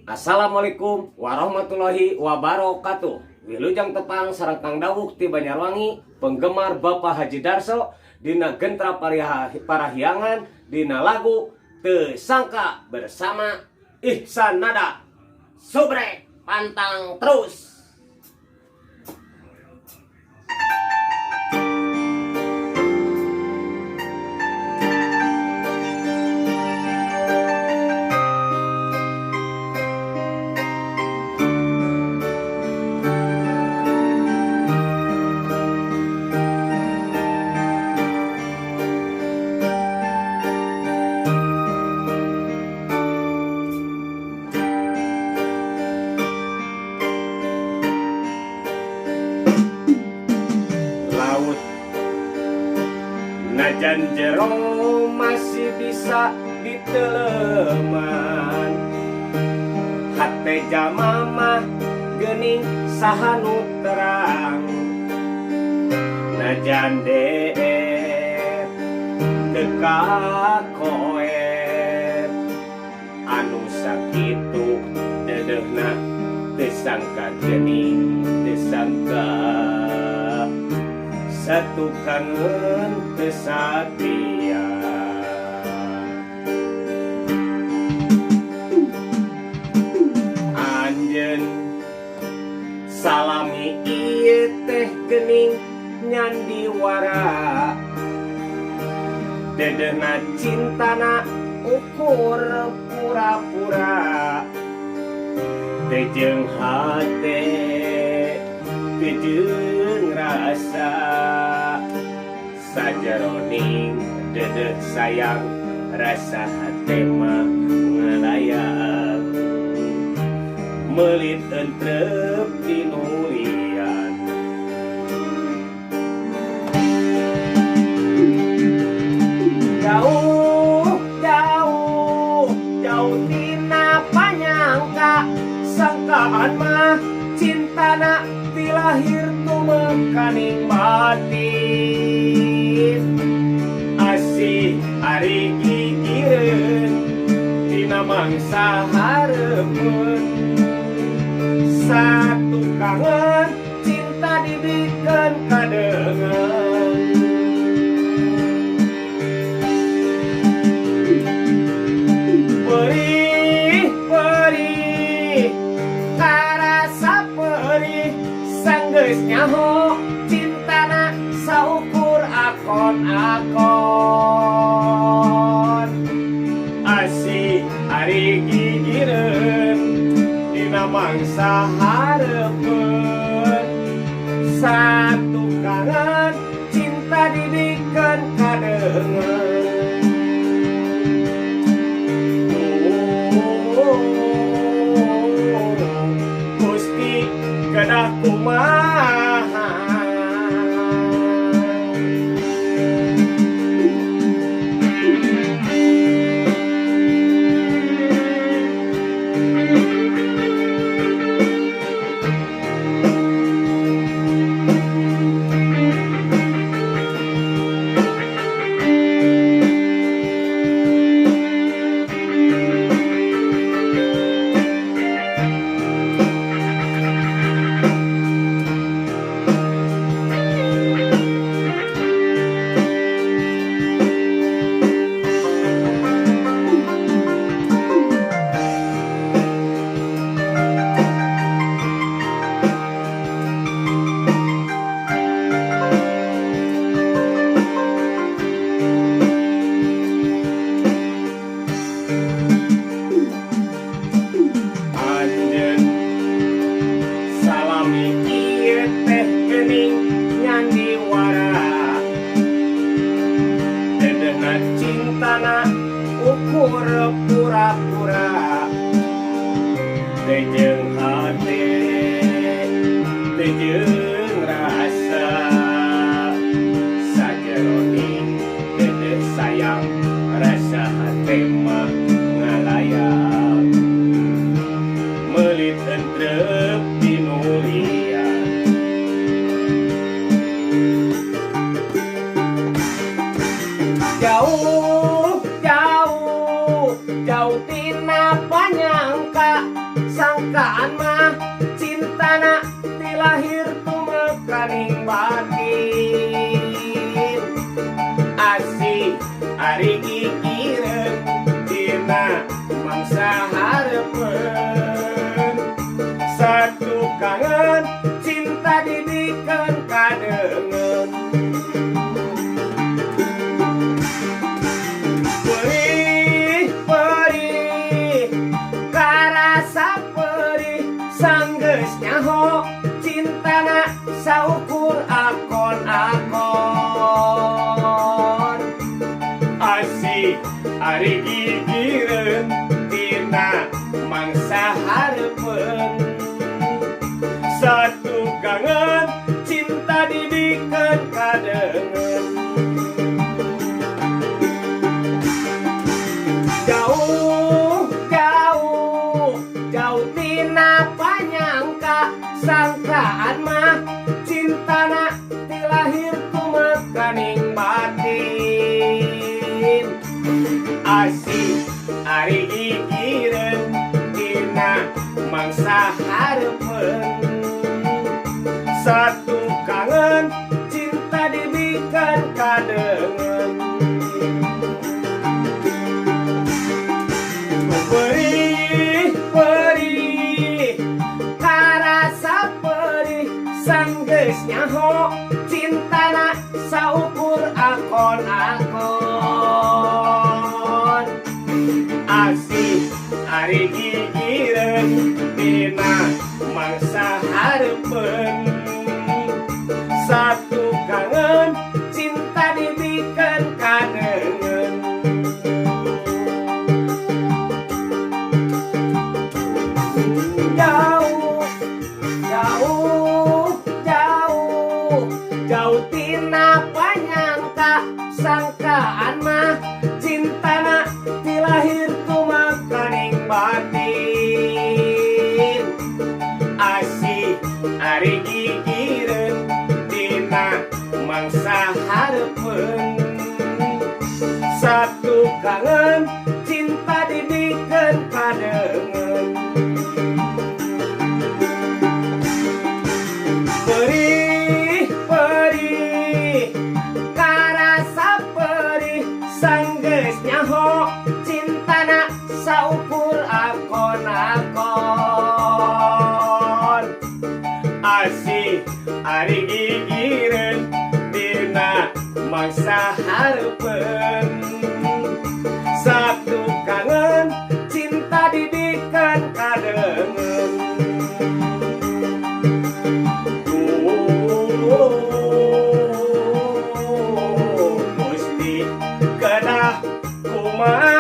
Assalamualaikum warahmatullahi wabarakatuh. Wilujeng tepang sareng Kang Dawuk ti Banjarwangi, penggemar Bapak Haji Darso dina Gentra Parahyangan dina lagu Teu Sangka bersama Ihsan Nada. Subrek pantang terus. Laut najan jero masih bisa diteleman, hate jalma mah geuning saha nu terang. Najan deet teu kakoet anu sakitu dedehna, teu sangka geuning, teu sangka satu kangen teu satia. Anjeun salami ieu teh geuning nyandiwara, dedehna cintana ukur pura-pura. Teu jeung hate, teu jeung rasa, sajeroning dedeh sayang, rasa hate mah ngalayang meulit entrep tinulian. Jauh jauh jauh tina panyangka, sangkaan mah cintana ti lahir tumekaning batin. Asih ari gigireun dina mangsa hareupeun, satu kangen cinta dibikeun kadeungeun. Perih perih karasa perih, sanggeus nyaho cintana saukur akon-akon. Asih ari gigireun dina mangsa hareupeun, satu kangen cinta dibikeun kadeungeun. Gusti, kedah kumaha? Anjeun salami ieu teh geuning nyandiwara, dedehna cintana ukur pura-pura. Teu jeung hate, teu jeung rasa, sajeroning dedeh sayang, rasa hate mah ngalayang meulit entrep tinulian. Jauh jauh jauh tina panyangka. Sangkaan mah cintana ti lahir tumekaning batin. Asih ari gigireun dina mangsa hareupeun. Satukangan cinta dibikeun kadeungeun. Perih perih karasa perih sanggeus nyaho cintana saukur akon-akon. Asih ari gigireun dina mangsa hareupeun. Satukangan cinta dibikeun kadeungeun. Jauh jauh jauh tina panyangka. Sangkaan mah cintana ti lahir tumekaning batin. Asih ari gigireun dina mangsa hareupeun. Satukangan cinta dibikeun kadeungeun. Perih perih karasa perih sanggeus nyaho cintana saukur akon-akon. Asih ari gigireun dina mangsa hareupeun. Satukangan cinta dibikeun kadeungeun. Jauh jauh jauh jauh tina panyangka. Sangkaan mah cintana ti lahir tumekaning batin. Asih ari gigireun dina mangsa hareupeun. Satukangan cinta dibikeun kadeungeun. Perih perih karasa perih sanggeus nyaho cintana saukur akon-akon. Asih ari gigireun dina mangsa hareupeun. Satukangan cinta dibikeun kadeungeun. Duh Gusti kedah kumaha.